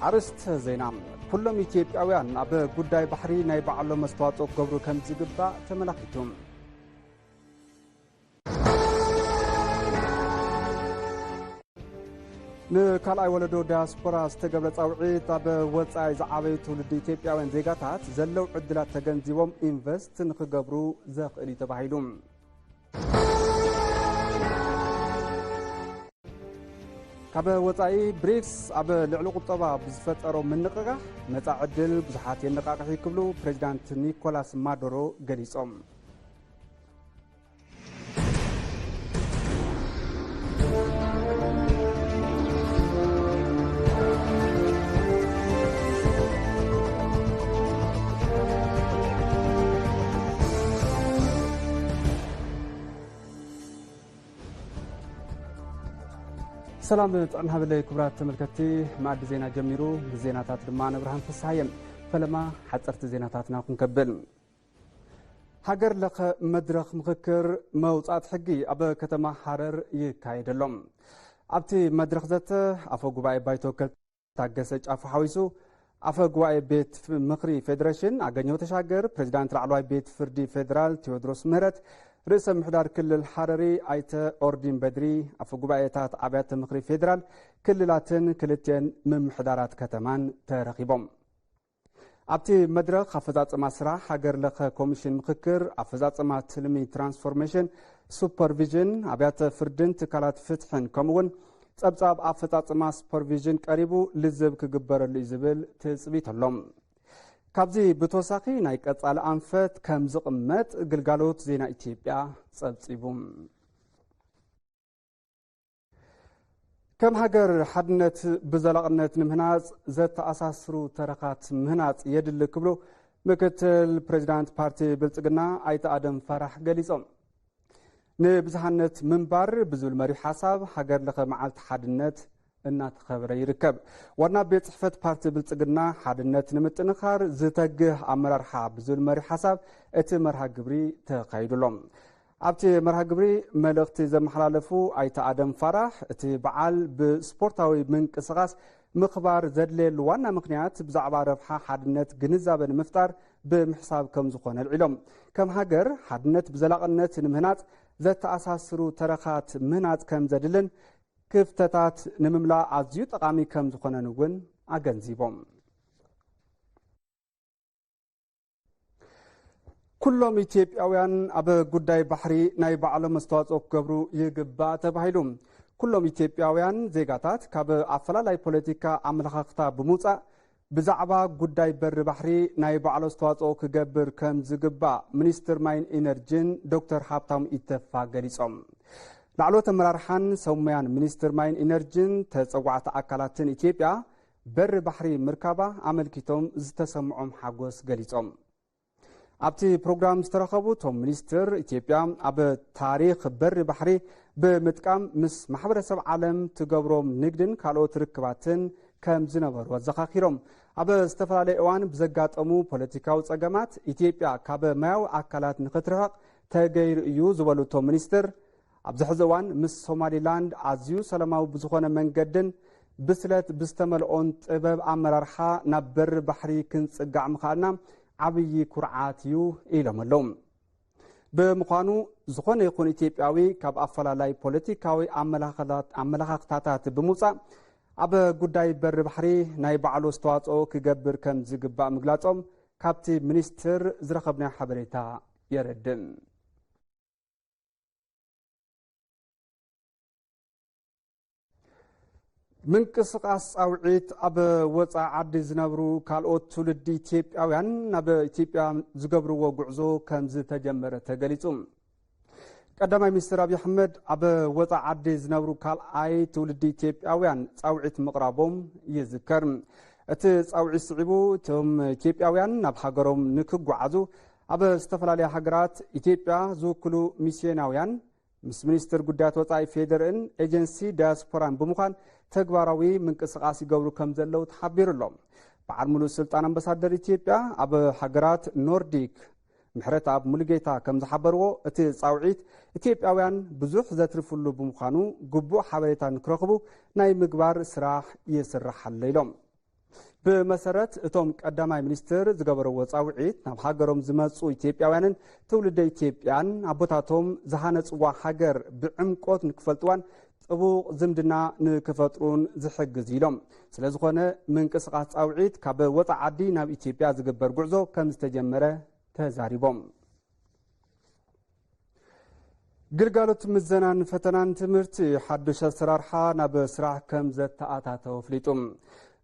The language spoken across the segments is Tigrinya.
ኣርእስተ ዜና። ኩሎም ኢትዮጵያውያን ኣብ ጉዳይ ባሕሪ ናይ ባዕሎም ኣስተዋጽኦ ክገብሩ ከም ዝግባእ ተመላኺቱ። ንካልኣይ ወለዶ ዳያስፖራ ዝተገብረ ጻውዒት፣ ኣብ ወጻኢ ዝዓበዩ ትውልዲ ኢትዮጵያውያን ዜጋታት ዘለዉ ዕድላት ተገንዚቦም ኢንቨስት ንኽገብሩ ዘኽእል እዩ ተባሂሉ። ካብ ወጻኢ፣ ብሪክስ ኣብ ልዕሊ ቁጠባ ብዝፈጠሮ ምንቕቓሕ መጻኢ ዕድል ብዙሓት የነቓቕሕ እዩ ክብሉ ፕሬዚዳንት ኒኮላስ ማዱሮ ገሊጾም። ሰላም ጥዕና ሃበለይ ክቡራት ተመልከትቲ፣ መኣዲ ዜና ጀሚሩ። ምስ ዜናታት ድማ ንብርሃን ፍስሃየ። ፈለማ ሓፀርቲ ዜናታትና ክንከብል። ሃገር ለኸ መድረኽ ምኽክር መውጻእቲ ሕጊ ኣብ ከተማ ሃረር ይካየድ ኣሎ። ኣብቲ መድረኽ ዘተ ኣፈ ጉባኤ ባይቶ ወከልቲ ታገሰ ጫፎ ሓዊሱ ኣፈ ጉባኤ ቤት ምኽሪ ፌዴሬሽን ኣገኘሁ ተሻገር፣ ፕሬዚዳንት ላዕለዋይ ቤት ፍርዲ ፌዴራል ቴዎድሮስ ምህረት፣ ርእሰ ምምሕዳር ክልል ሃረሪ ኣይተ ኦርዲን በድሪ፣ ኣፈ ጉባኤታት ኣብያተ ምኽሪ ፌዴራል ክልላትን ክልቲኤን ምምሕዳራት ከተማን ተረኺቦም። ኣብቲ መድረኽ ኣፈጻጽማ ስራሕ ሃገር ለኸ ኮሚሽን ምኽክር፣ ኣፈጻጽማ ትልሚ ትራንስፎርሜሽን ሱፐርቪዥን፣ ኣብያተ ፍርድን ትካላት ፍትሕን ከምኡ'ውን ጸብጻብ ኣፈጻጽማ ሱፐርቪዥን ቀሪቡ ልዝብ ክግበረሉ እዩ ዝብል ትጽቢት ኣሎ። ካብዚ ብተወሳኺ ናይ ቀጻሊ ኣንፈት ከም ዝቕመጥ ግልጋሎት ዜና ኢትዮጵያ ጸብጺቡ። ከም ሃገር ሓድነት ብዘላቕነት ንምህናጽ ዘተኣሳስሩ ተረኻት ምህናጽ የድሊ ክብሉ ምክትል ፕሬዚዳንት ፓርቲ ብልጽግና ኣይተ ኣደም ፋራሕ ገሊጾም። ንብዝሃነት ምንባር ብዝብል መሪሕ ሓሳብ ሃገር ለኸ መዓልቲ ሓድነት እናተኸበረ ይርከብ። ዋና ቤት ጽሕፈት ፓርቲ ብልጽግና ሓድነት ንምጥንኻር ዝተግህ ኣመራርሓ ብዝብል መሪሕ ሓሳብ እቲ መርሃ ግብሪ ተኻይዱ ኣሎ። ኣብቲ መርሃ ግብሪ መልእኽቲ ዘመሓላለፉ ኣይተ ኣደም ፋራሕ፣ እቲ በዓል ብስፖርታዊ ምንቅስቓስ ምኽባር ዘድለየሉ ዋና ምኽንያት ብዛዕባ ረብሓ ሓድነት ግንዛበ ንምፍጣር ብምሕሳብ ከም ዝኾነ ኣልዒሎም። ከም ሃገር ሓድነት ብዘላቕነት ንምህናጽ ዘተኣሳስሩ ተረኻት ምህናጽ ከም ዘድልን ክፍተታት ንምምላእ ኣዝዩ ጠቓሚ ከም ዝኾነን እውን ኣገንዚቦም። ኩሎም ኢትዮጵያውያን ኣብ ጉዳይ ባሕሪ ናይ ባዕሎም ኣስተዋፅኦ ክገብሩ ይግባእ ተባሂሉ። ኩሎም ኢትዮጵያውያን ዜጋታት ካብ ኣፈላላይ ፖለቲካ ኣመለኻኽታ ብምውፃእ ብዛዕባ ጉዳይ በሪ ባሕሪ ናይ ባዕሉ ኣስተዋፅኦ ክገብር ከም ዝግባእ ሚኒስትር ማይን ኢነርጂን ዶክተር ሃብታሙ ኢተፋ ገሊፆም። ላዕለዎት ኣመራርሓን ሰብ ሞያን ሚኒስትር ማይን ኢነርጂን ተፀዋዕቲ ኣካላትን ኢትዮጵያ በሪ ባሕሪ ምርካባ ኣመልኪቶም ዝተሰምዖም ሓጎስ ገሊፆም። ኣብቲ ፕሮግራም ዝተረኸቡ እቶም ሚኒስትር፣ ኢትዮጵያ ኣብ ታሪኽ በሪ ባሕሪ ብምጥቃም ምስ ማሕበረሰብ ዓለም ትገብሮም ንግድን ካልኦት ርክባትን ከም ዝነበሩ ኣዘኻኺሮም። ኣብ ዝተፈላለየ እዋን ብዘጋጠሙ ፖለቲካዊ ጸገማት ኢትዮጵያ ካብ ማያዊ ኣካላት ንኽትርሕቕ ተገይሩ እዩ ዝበሉ እቶም ሚኒስትር፣ ኣብዚ ሕዚ እዋን ምስ ሶማሊላንድ ኣዝዩ ሰላማዊ ብዝኾነ መንገድን ብስለት ብዝተመልኦን ጥበብ ኣመራርሓ ናብ በሪ ባሕሪ ክንጽጋዕ ምኽኣልና ዓብዪ ኩርዓት እዩ ኢሎም ኣለዉ። ብምዃኑ ዝኾነ ይኹን ኢትዮጵያዊ ካብ ኣፈላላይ ፖለቲካዊ ኣመላኽታት-፣ ኣመለኻኽታታት ብምውፃእ ኣብ ጉዳይ በሪ ባሕሪ ናይ ባዕሉ ኣስተዋፅኦ ክገብር ከም ዝግባእ ምግላፆም ካብቲ ሚኒስትር ዝረኸብናዮ ሓበሬታ የረድእ። ምንቅስቓስ ጻውዒት ኣብ ወጻኢ ዓዲ ዝነብሩ ካልኦት ትውልዲ ኢትዮጵያውያን ናብ ኢትዮጵያ ዝገብርዎ ጉዕዞ ከም ዝተጀመረ ተገሊጹ። ቀዳማይ ሚኒስትር ኣብይ ኣሕመድ ኣብ ወጻኢ ዓዲ ዝነብሩ ካልኣይ ትውልዲ ኢትዮጵያውያን ጻውዒት ምቕራቦም ይዝከር። እቲ ጻውዒት ስዒቡ እቶም ኢትዮጵያውያን ናብ ሃገሮም ንክጓዓዙ ኣብ ዝተፈላለያ ሃገራት ኢትዮጵያ ዝውክሉ ሚስዮናውያን ምስ ሚኒስትር ጉዳያት ወጻኢ ፌዴርኢን ኤጀንሲ ዳያስፖራን ብምዃን ተግባራዊ ምንቅስቓስ ይገብሩ ከም ዘለዉ ተሓቢሩ ኣሎ። በዓል ሙሉእ ስልጣን ኣምባሳደር ኢትዮጵያ ኣብ ሃገራት ኖርዲክ ምሕረተኣብ ሙሉጌታ ከም ዝሓበርዎ፣ እቲ ጻውዒት ኢትዮጵያውያን ብዙሕ ዘትርፍሉ ብምዃኑ ግቡእ ሓበሬታ ንክረኽቡ ናይ ምግባር ስራሕ ይስራሕ ኣሎ ኢሎም። ብመሰረት እቶም ቀዳማይ ሚኒስትር ዝገበርዎ ጻውዒት፣ ናብ ሃገሮም ዝመጹ ኢትዮጵያውያንን ትውልደ ኢትዮጵያን ኣቦታቶም ዝሃነጽዋ ሃገር ብዕምቆት ንክፈልጥዋን ጥቡቕ ዝምድና ንክፈጥሩን ዝሕግዝ ኢሎም። ስለዝኾነ ምንቅስቓስ ጻውዒት ካብ ወጻኢ ዓዲ ናብ ኢትዮጵያ ዝግበር ጉዕዞ ከም ዝተጀመረ ተዛሪቦም። ግልጋሎት ምዘናን ፈተናን ትምህርቲ ሓዱሽ ኣሰራርሓ ናብ ስራሕ ከም ዘተኣታተወ ኣፍሊጡ።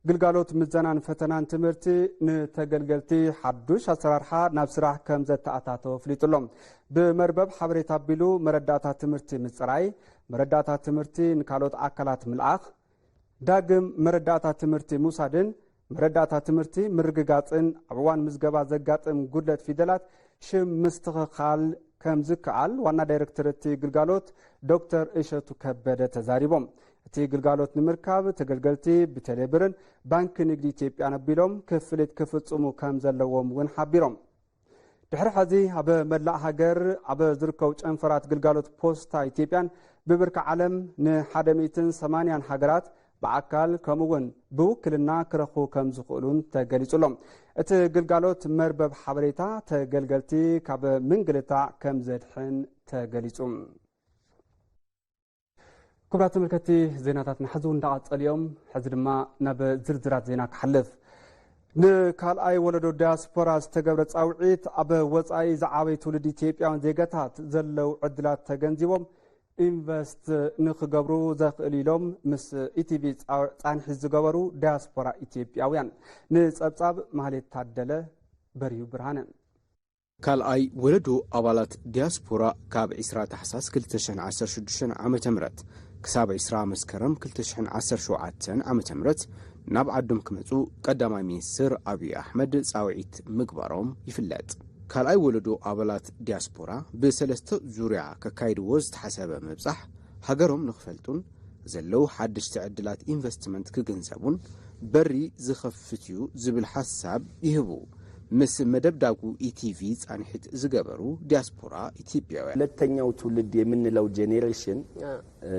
ግልጋሎት ምዘናን ፈተናን ትምህርቲ ንተገልገልቲ ሓዱሽ ኣሰራርሓ ናብ ስራሕ ከም ዘተኣታተወ ኣፍሊጡ ኣሎ። ብመርበብ ሓበሬታ ኣቢሉ መረዳእታ ትምህርቲ ምፅራይ፣ መረዳእታ ትምህርቲ ንካልኦት ኣካላት ምልኣኽ፣ ዳግም መረዳእታ ትምህርቲ ምውሳድን መረዳእታ ትምህርቲ ምርግጋፅን፣ ኣብ እዋን ምዝገባ ዘጋጥም ጉድለት ፊደላት ሽም ምስትኽኻል ከም ዝከኣል ዋና ዳይሬክተር እቲ ግልጋሎት ዶክተር እሸቱ ከበደ ተዛሪቦም። እቲ ግልጋሎት ንምርካብ ተገልገልቲ ብቴሌብርን ባንኪ ንግዲ ኢትዮጵያን ኣቢሎም ክፍሊት ክፍፅሙ ከም ዘለዎም እውን ሓቢሮም። ድሕሪ ሐዚ ኣብ መላእ ሃገር ኣብ ዝርከቡ ጨንፈራት ግልጋሎት ፖስታ ኢትዮጵያን ብብርኪ ዓለም ንሓደ ሚእትን ሰማንያን ሃገራት ብኣካል ከምኡ እውን ብውክልና ክረኽቡ ከም ዝኽእሉን ተገሊጹ ኣሎ። እቲ ግልጋሎት መርበብ ሓበሬታ ተገልገልቲ ካብ ምንግልታዕ ከም ዘድሕን ተገሊጹ። ክቡራት ተመልከትቲ፣ ዜናታትና ሕዚ እውን እንዳቐጸሉ እዮም። ሕዚ ድማ ናብ ዝርዝራት ዜና ክሓልፍ። ንካልኣይ ወለዶ ዲያስፖራ ዝተገብረ ጻውዒት፣ ኣብ ወጻኢ ዝዓበዩ ትውልድ ኢትዮጵያውያን ዜጋታት ዘለዉ ዕድላት ተገንዚቦም ኢንቨስት ንኽገብሩ ዘኽእል ኢሎም ምስ ኢቲቪ ጻ-፣ ጻንሒት ዝገበሩ ዲያስፖራ ኢትዮጵያውያን። ንጸብጻብ ማህሌት ታደለ፣ በርሂዩ ብርሃነ። ካልኣይ ወለዶ ኣባላት ዲያስፖራ ካብ ዕስራ ታሕሳስ ክልተ ሽሕን ዓሰርተ ሽዱሽተን ዓመተ ምህረት ክሳብ ዕስራ መስከረም ክልተ ሽሕን ዓሰርተ ሸውዓተን ዓመተ ምህረት ናብ ዓዶም ክመጹ ቀዳማይ ሚኒስትር ኣብይ ኣሕመድ ጻውዒት ምግባሮም ይፍለጥ። ካልኣይ ወለዶ ኣባላት ዲያስፖራ ብሰለስተ ዙርያ ከካይድዎ ዝተሓሰበ ምብጻሕ ሃገሮም ንኽፈልጡን ዘለዉ ሓደሽቲ ዕድላት ኢንቨስትመንት ክግንዘቡን በሪ ዝኸፍት እዩ ዝብል ሓሳብ ይህቡ። ምስ መደብ ዳጉ ኢቲቪ ጻንሒት ዝገበሩ ዲያስፖራ ኢትዮጵያውያን። ሁለተኛው ትውልድ የምንለው ጄኔሬሽን፣ አ። እ፣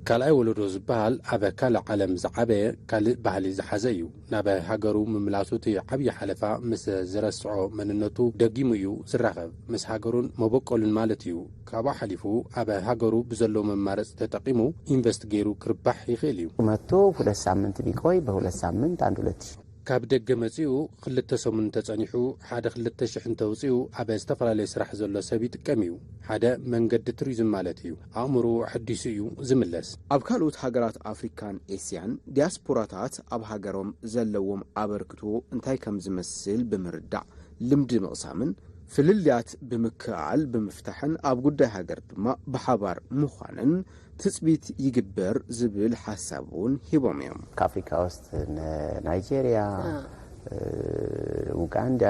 ካልኣይ ወለዶ ዝበሃል ኣብ ካልእ ዓለም ዝዓበየ ካልእ ባህሊ ዝሓዘ እዩ። ናብ ሃገሩ ምምላሱ እቲ ዓብዪ ሓለፋ ምስ ዝረስዖ መንነቱ ደጊሙ እዩ ዝራኸብ። ምስ ሃገሩን መበቆሉን ማለት እዩ። ካብኡ ሓሊፉ ኣብ ሃገሩ ብዘሎ መማረፂ ተጠቂሙ ኢንቨስት ገይሩ ክርባሕ ይኽእል እዩ። መጥቶ ሁለት ሳምንት ቢቆይ፣ በሁለት ሳምንት አንድ ሁለት ሺህ። ካብ ደገ መፂኡ ክልተ ሰሙን ተፀኒሑ ሓደ ክልተ ሽሕ እንተውፅኡ ኣብ ዝተፈላለየ ስራሕ ዘሎ ሰብ ይጥቀም እዩ። ሓደ መንገዲ ቱሪዝም ማለት እዩ። ኣእምሮኡ ኣሐዲሱ እዩ ዝምለስ። ኣብ ካልኦት ሃገራት ኣፍሪካን ኤስያን ዲያስፖራታት ኣብ ሃገሮም ዘለዎም ኣበርክቶ እንታይ ከም ዝመስል ብምርዳእ ልምዲ ምቕሳምን ፍልልያት ብምክኣል ብምፍታሕን ኣብ ጉዳይ ሃገር ድማ ብሓባር ምዃንን ትጽቢት ይግበር ዝብል ሓሳብ እውን ሂቦም እዮም። ከአፍሪካ ውስጥ እነ ናይጄሪያ፣ አ። እ፣ ኡጋንዳ።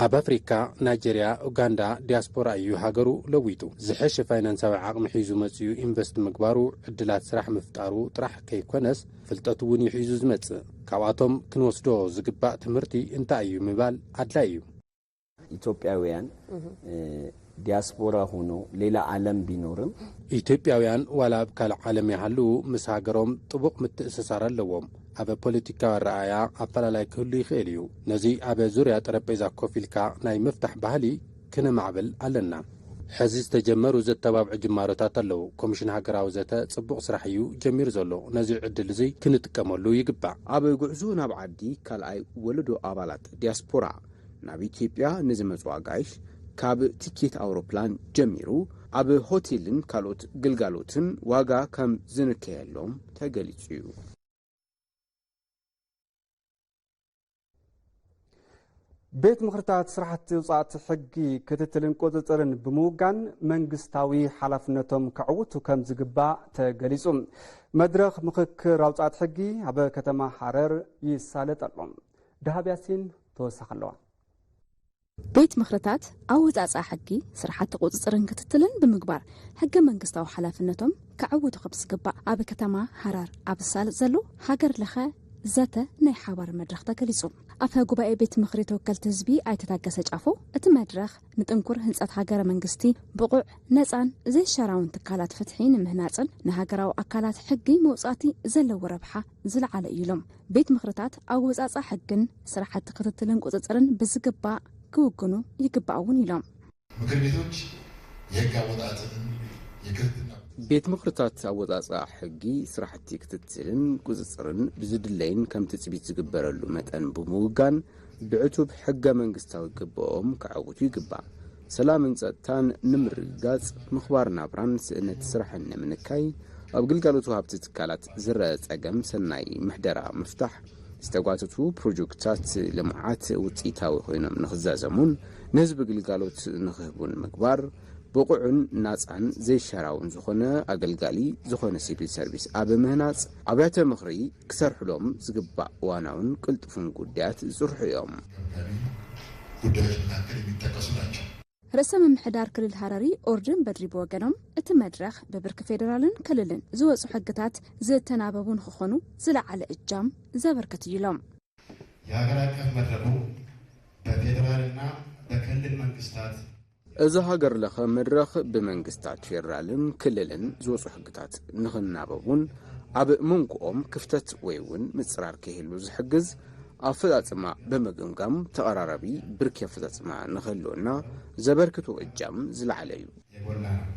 ኣብ ኣፍሪካ ናይጄሪያ፣ ኡጋንዳ ዲያስፖራ እዩ ሃገሩ ለዊጡ። ዝሐሸ ፋይናንሳዊ ዓቕሚ ሒዙ መጺኡ ኢንቨስት ምግባሩ ዕድላት ስራሕ ምፍጣሩ ጥራሕ ከይኮነስ ፍልጠት እውን እዩ ሒዙ ዝመጽእ። ካብኣቶም ክንወስዶ ዝግባእ ትምህርቲ እንታይ እዩ ምባል ኣድላይ እዩ። ኢትዮጵያውያን፣ እህ። እ፣ ዲያስፖራ ሆኖ ሌላ ዓለም ቢኖርም ኢትዮጵያውያን ዋላ ኣብ ካልእ ዓለም ይሃልዉ ምስ ሃገሮም ጥቡቕ ምትእስሳር ኣለዎም። ኣብ ፖለቲካዊ ኣረኣእያ ኣፈላላይ ክህሉ ይኽእል እዩ። ነዚ ኣብ ዙርያ ጠረጴዛ ኮፍ ኢልካ ናይ ምፍታሕ ባህሊ ክነማዕብል ኣለና። ሕዚ ዝተጀመሩ ዘተባብዑ ጅማሮታት ኣለዉ። ኮሚሽን ሃገራዊ ዘተ ጽቡቕ ስራሕ እዩ ጀሚሩ ዘሎ። ነዚ ዕድል እዚ ክንጥቀመሉ ይግባእ። ኣብ ጉዕዞ ናብ ዓዲ ካልኣይ ወለዶ ኣባላት ዲያስፖራ ናብ ኢትዮጵያ ንዝመጹ ኣጋይሽ ካብ ትኬት ኣውሮፕላን ጀሚሩ ኣብ ሆቴልን ካልኦት ግልጋሎትን ዋጋ ከም ዝንከየሎም ተገሊጹ እዩ። ቤት ምኽርታት ስራሕቲ ውጻእቲ ሕጊ ክትትልን ቁጽጽርን ብምውጋን መንግስታዊ ሓላፍነቶም ከዕውቱ ከም ዝግባእ ተገሊጹ። መድረኽ ምኽክር ኣውጻእቲ ሕጊ ኣብ ከተማ ሃረር ይሳለጥ ኣሎ። ደሃብ ያሲን ተወሳኺ ኣለዋ። ቤት ምኽርታት ኣወጻጽኣ ሕጊ፣ ስራሕቲ ቁጽጽርን ክትትልን ብምግባር ሕገ መንግስታዊ ሓላፍነቶም ከዕውቱ ከም ዝግባእ ኣብ ከተማ ሃራር ኣብ ዝሳለጥ ዘሎ ሃገር ለኸ ዘተ ናይ ሓባር መድረኽ ተገሊጹ። ኣፈ ጉባኤ ቤት ምኽሪ ተወከልቲ ህዝቢ ኣይተ ታገሰ ጫፎ፣ እቲ መድረኽ ንጥንኩር ህንጸት ሃገረ መንግስቲ፣ ብቑዕ፣ ነጻን ዘይሻራውን ትካላት ፍትሒ ንምህናጽን ንሃገራዊ ኣካላት ሕጊ መውጻእቲ ዘለዎ ረብሓ ዝለዓለ እዩ ኢሎም። ቤት ምኽርታት ኣወጻጻ ሕግን ስራሕቲ ክትትልን ቁጽጽርን ብዝግባእ ክውግኑ ይግባእ እውን ኢሎም። ምክር ቤቶች የህግ አወጣጥን የክትትልና ቤት ምኽርታት ኣወጻጽኣ ሕጊ፣ ስራሕቲ ክትትልን ቁጽጽርን ብዝድለይን ከም ትጽቢት ዝግበረሉ መጠን ብምውጋን፣ ብዕቱብ ሕገ መንግስታዊ ግብኦም ከዐውቱ ይግባእ። ሰላምን ጸጥታን ንምርግጋጽ፣ ምኽባር ናብራን ስእነት ስራሕን ንምንካይ፣ ኣብ ግልጋሎት ወሃብቲ ትካላት ዝረአ ጸገም ሰናይ ምሕደራ ምፍታሕ፣ ዝተጓተቱ ፕሮጀክትታት ልምዓት ውጽኢታዊ ኮይኖም ንኽዛዘሙን ንህዝቢ ግልጋሎት ንኽህቡን ምግባር፣ ብቑዕን ናጻን ዘይሻራውን ዝኾነ ኣገልጋሊ ዝኾነ ሲቪል ሰርቪስ ኣብ ምህናጽ፣ ኣብያተ ምኽሪ ክሰርሕሎም ዝግባእ ዋናውን ቅልጡፍን ጉዳያት ዝጽርሑ እዮም። ጉዳዮች መካከል የሚጠቀሱ ናቸው። ርእሰ ምምሕዳር ክልል ሃረሪ ኦርድን በድሪ ብወገኖም፣ እቲ መድረኽ ብብርኪ ፌዴራልን ክልልን ዝወጹ ሕግታት ዝተናበቡ ንኽኾኑ ዝለዓለ እጃም ዘበርክት እዩ ኢሎም። የሀገር አቀፍ መድረኩ በፌዴራልና በክልል መንግስታት እዚ ሃገር ለኸ መድረኽ ብመንግስታት ፌዴራልን ክልልን ዝወጹ ሕግታት ንኽናበቡን ኣብ መንጎኦም ክፍተት ወይ እውን ምጽራር ከይህሉ ዝሕግዝ ኣፈጻጽማ ብምግምጋም ተቐራራቢ ብርኪ ኣፈጻጽማ ንኽህልወና ዘበርክቶ እጃም ዝለዓለ እዩ። የጎላ ነው።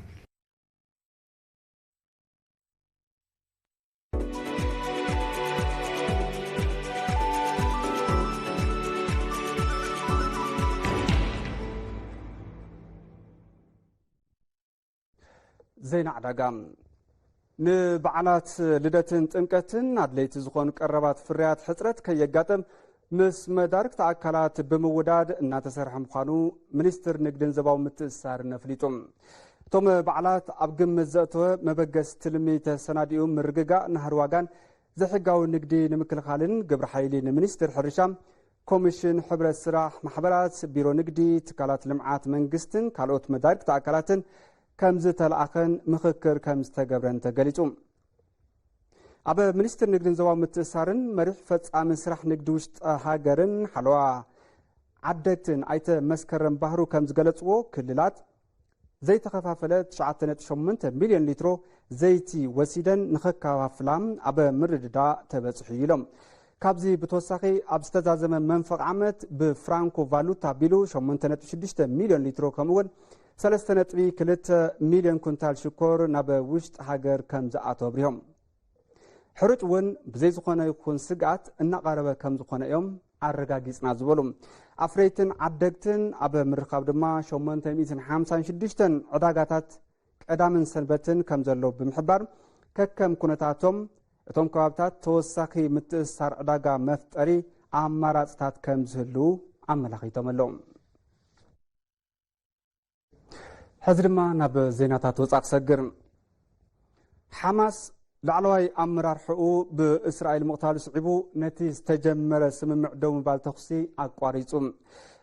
ዜና ዕዳጋ። ንበዓላት ልደትን ጥምቀትን ኣድለይቲ ዝኾኑ ቀረባት ፍርያት ሕፅረት ከየጋጥም ምስ መዳርግቲ ኣካላት ብምውዳድ እናተሰርሐ ምዃኑ ሚኒስትር ንግድን ዞባዊ ምትእስሳርን ኣፍሊጡ። እቶም በዓላት ኣብ ግምት ዘእተወ መበገሲ ትልሚ ተሰናዲኡ ምርግጋእ ናህሪ ዋጋን ዘይሕጋዊ ንግዲ ንምክልኻልን ግብረ ሓይሊ ንሚኒስትር ሕርሻ፣ ኮሚሽን ሕብረት ስራሕ ማሕበራት፣ ቢሮ ንግዲ፣ ትካላት ልምዓት መንግስትን ካልኦት መዳርግቲ ኣካላትን ከም ዝተለኣኸን ምኽክር ከም ዝተገብረን ተገሊጹ። ኣብ ሚኒስትር ንግድን ዞባዊ ምትእስሳርን መሪሕ ፈጻሚ ስራሕ ንግዲ ውሽጢ ሃገርን ሓለዋ ዓደግትን ኣይተ መስከረም ባህሩ ከም ዝገለጽዎ፣ ክልላት ዘይተኸፋፈለ ትሽዓተ ነጥቢ ሸሞንተ ሚልዮን ሊትሮ ዘይቲ ወሲደን ንኸከፋፍላ ኣብ ምርድዳእ ተበጺሑ እዩ ኢሎም። ካብዚ ብተወሳኺ ኣብ ዝተዛዘመ መንፈቕ ዓመት ብፍራንኮ ቫሉታ ኣቢሉ ሸሞንተ ነጥቢ ሽዱሽተ ሚልዮን ሊትሮ ከምኡ እውን ሰለስተ ነጥቢ ክልተ ሚልዮን ኩንታል ሽኮር ናብ ውሽጢ ሃገር ከም ዝኣተወ ኣብሪሆም። ሕሩጭ እውን ብዘይ ዝኾነ ይኹን ስግኣት እናቐረበ ከም ዝኾነ እዮም ኣረጋጊጽና ዝበሉ ኣፍረይትን ዓደግትን፣ ኣብ ምርኻብ ድማ ሸሞንተ ሚእትን ሓምሳን ሽዱሽተን ዕዳጋታት ቀዳምን ሰንበትን ከም ዘለዉ ብምሕባር፣ ከከም ኩነታቶም እቶም ከባብታት ተወሳኺ ምትእስሳር ዕዳጋ መፍጠሪ ኣማራጽታት ከም ዝህልዉ ኣመላኺቶም ኣለዉ። ሕዚ ድማ ናብ ዜናታት ወጻኢ ክሰግር። ሓማስ ላዕለዋይ ኣመራርሕኡ ብእስራኤል ምቕታሉ ስዒቡ፣ ነቲ ዝተጀመረ ስምምዕ ደው ምባል ተኹሲ ኣቋሪጹ።